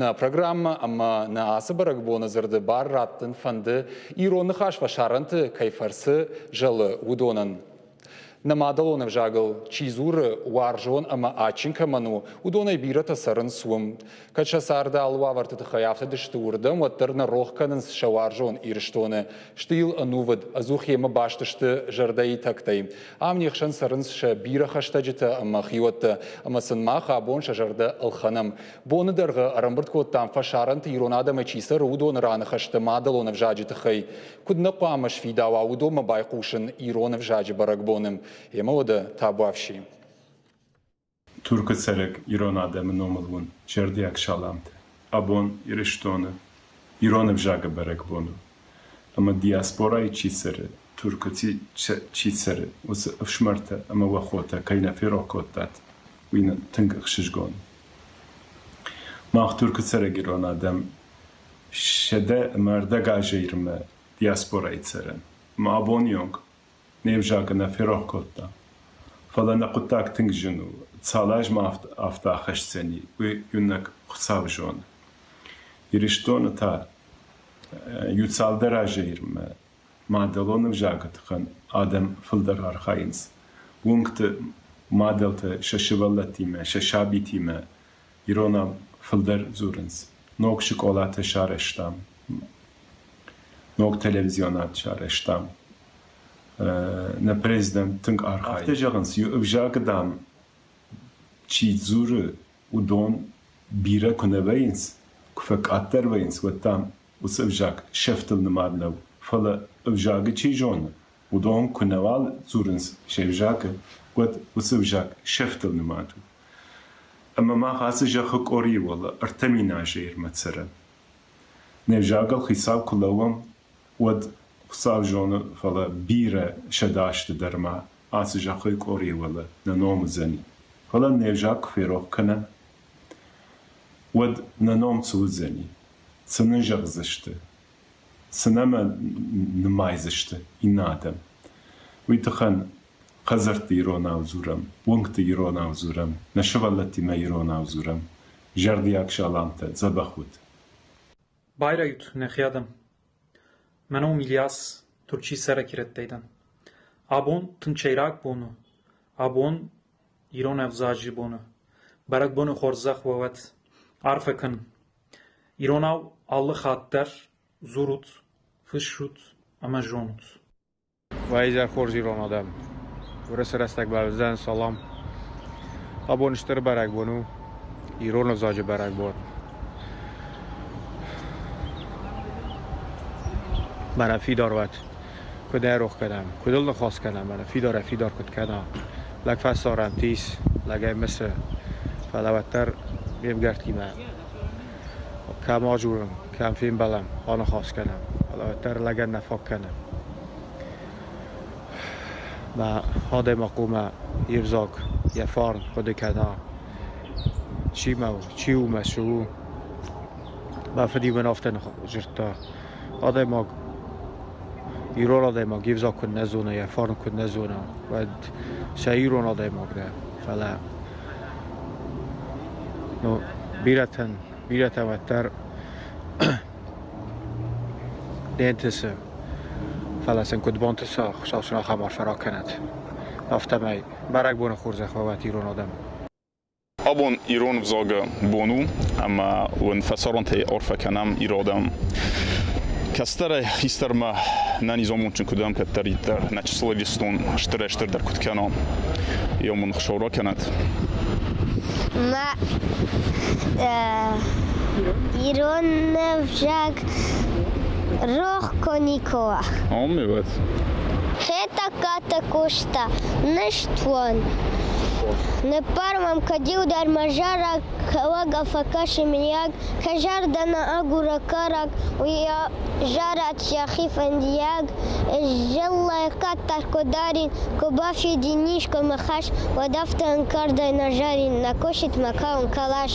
Нӕ программӕ ӕмӕ нӕ ацы бӕрӕгбоны дзырды бар раттын фӕнды, ирон ныхас фӕсарӕнты кӕй фӕрцы зӕлы, уыдонӕн. Нӕ мадӕлон ӕвзагыл чи дзуры, уарзон ӕмӕ адджын кӕмӕн у, уыдонӕй бирӕтӕ цӕрынц уым. Кӕд сӕ царды алы уавӕрты тыххӕй афтыдысты уырдӕм, уӕддӕр нӕ рох кӕнынц сӕ уарзон Ирыстоны. Сты йыл ӕнувыд, ӕдзух йемӕ баст сты зӕрдӕйы тӕгтӕй. Ам не хсӕн цӕрынц сӕ бирӕ хӕстӕджытӕ ӕмӕ хиуӕттӕ, ӕмӕ сын мах абон сӕ зӕрдӕ ӕлхӕнӕм. Боны дӕргъы ӕрӕмбырд кодтам, фӕсарӕнты ирон адӕмӕй чи цӕры, уыдоны раныхӕстӕ мадӕлон ӕвзаджы тыххӕй. Куыд нӕ хъуамӕ сфидауа уыдонмӕ байхъусын ирон ӕвзаджы бӕрӕгбоны? Емӕ уӕдӕ табуафси. Туркы цӕрӕг ирон адӕмы номыл уын зӕрдиаг саламтӕ. Абон Ирыстоны ирон ӕвзагы бӕрӕгбон у. Ӕмӕ диаспорайы чи цӕры, Туркы чи цӕры, уыцы ӕфсымӕртӕ ӕмӕ уӕ хотӕ кӕй нӕ ферох кодтат, уый нын тынг ӕхсызгон у. Мах Туркы цӕрӕг ирон адӕм 140 азы ирмӕ диаспорайы цӕрӕм. Ӕмӕ абоны онг не взаг нӕ ферох кодта. Фӕлӕ нӕ хъуыддаг тынг зын у. Цал азмӕ афтӕ ахӕсдзӕни, уый иунӕг Хуыцау зоны. Ирыстоны та иу цалдӕр азы ирмӕ мадӕлон ӕвзагы тыххӕн адӕм фылдӕр архайынц. Уынгты мадӕлтӕ сӕ сывӕллӕттимӕ, сӕ сабитимӕ иронау фылдӕр дзурынц. Ног скъолатӕ сарӕзтам, ног телевизионад сарӕзтам. Нӕ президент тынг архайы. Афтӕ зӕгъынц, иу ӕвзаг, дам, чи дзуры, уыдон бирӕ куы нӕ вӕййынц, куы фӕкъаддӕр вӕййынц, уӕд, дам, уыцы ӕвзаг сӕфтыл нымад нӕу. Фӕлӕ ӕвзагы чи зоны, уыдон куы нӕуал дзурынц се взагы, уӕд уыцы ӕвзаг сӕфтыл нымад у. Ӕмӕ мах ацы зӕххы къорийы уӕлӕ 3000 азы ирмӕ цӕрӕм. Не взагыл хицау куы лӕууӕм, уӕд Хуыцау зоны, фӕлӕ бирӕ сӕдӕазты дӕр ма ацы зӕххы къорийы уӕлӕ нӕ ном уыдзӕни. Фӕлӕ не взаг куы ферох кӕнӕм, уӕд нӕ ном цы уыдзӕни? Цы нын зӕгъдзысты? Цы нӕм нымайдзысты иннӕ адӕм? Уый тыххӕн хӕдзӕртты иронау дзурӕм, уынгты иронау дзурӕм, нӕ сывӕллӕттимӕ иронау дзурӕм. Зӕрдиаг саламтӕ, дзӕбӕх ут! Байрайут, нӕхи адӕм! Мӕ ном Ильяс, Турчы цӕрӕг ирӕттӕй дӕн. Абон тынг сӕйраг бон у. Абон ирон ӕвзаджы бон у. Бӕрӕгбоны хорзӕх уӕ уӕд! Арфӕ кӕн! Иронау алы хатт дӕр дзурут, фыссут ӕмӕ зонут. Уӕ изӕр хорз, ирон адӕм! Уырысы рӕстӕг бауыдзӕн салам. Абон стыр бӕрӕгбон у, ирон ӕвзаджы бӕрӕгбон. Мӕнӕ фидар уӕд, куыд ӕрох кӕнӕм, куыд ыл ныхас кӕнӕм, мӕнӕ фидарӕй фидар куыд кӕна. Лӕг фӕсарӕн тис, лӕгӕй мысы, фӕлӕ уӕддӕр ме мгӕрттимӕ кӕм адзурӕм, кӕм фембӕлӕм, аныхас кӕнӕм, фӕлӕ уӕддӕр лӕгӕн нӕ фаг кӕны. Мӕ адӕймаг хъуамӕ йе взаг, йӕ фарн хъуыды кӕна. Чи мӕ у, чи у мӕ цы у. Мӕ фыд-иу мын афтӕ дзырдта: адӕймаг, ирон адӕймаг йе взаг куы нӕ зона, йӕ фарн куы нӕ зона, уӕд сӕ ирон адӕймаг дӕ, фӕлӕ ну, бирӕтӕн, бирӕтӕ уӕддӕр не нтысы, фӕлӕ сын куыд бантыса, Хуыцау сын ахӕм арфӕ ракӕнӕд. Афтӕмӕй бӕрӕгбоны хорзӕх уӕвӕт ирон адӕм. Абон ирон ӕвзагы бон у, ӕмӕ уын фӕсарӕнтӕй арфӕ кӕнӕм ирон Кӕстӕрӕй хистӕрмӕ нӕ низамондджын куыд уӕм кӕддӕриддӕр, нӕ чысыл Ирыстон стырӕй-стырдӕр куыд кӕна, йӕ мын Хуыцау ракӕнӕд. Мӕ ирон ӕвзаг рох коникоа. Омивет. Хетӕгкаты Къоста, ныстуан. Ныппар мӕм кӕд-иу дӕр мӕ зарӕг, Кӕуӕг фӕкӕсы мыййаг, Кӕй зӕрдӕ нӕ агуры кӕрӕг, Уый зарӕд йӕхи фӕндиаг. Зыллӕй кӕддӕр куы дарин, Куы бафидин искуы мӕ хӕс, Уӕд афтӕ ӕнкъардӕй нӕ зарин, Нӕ кусид мӕ кӕуын кӕлӕш.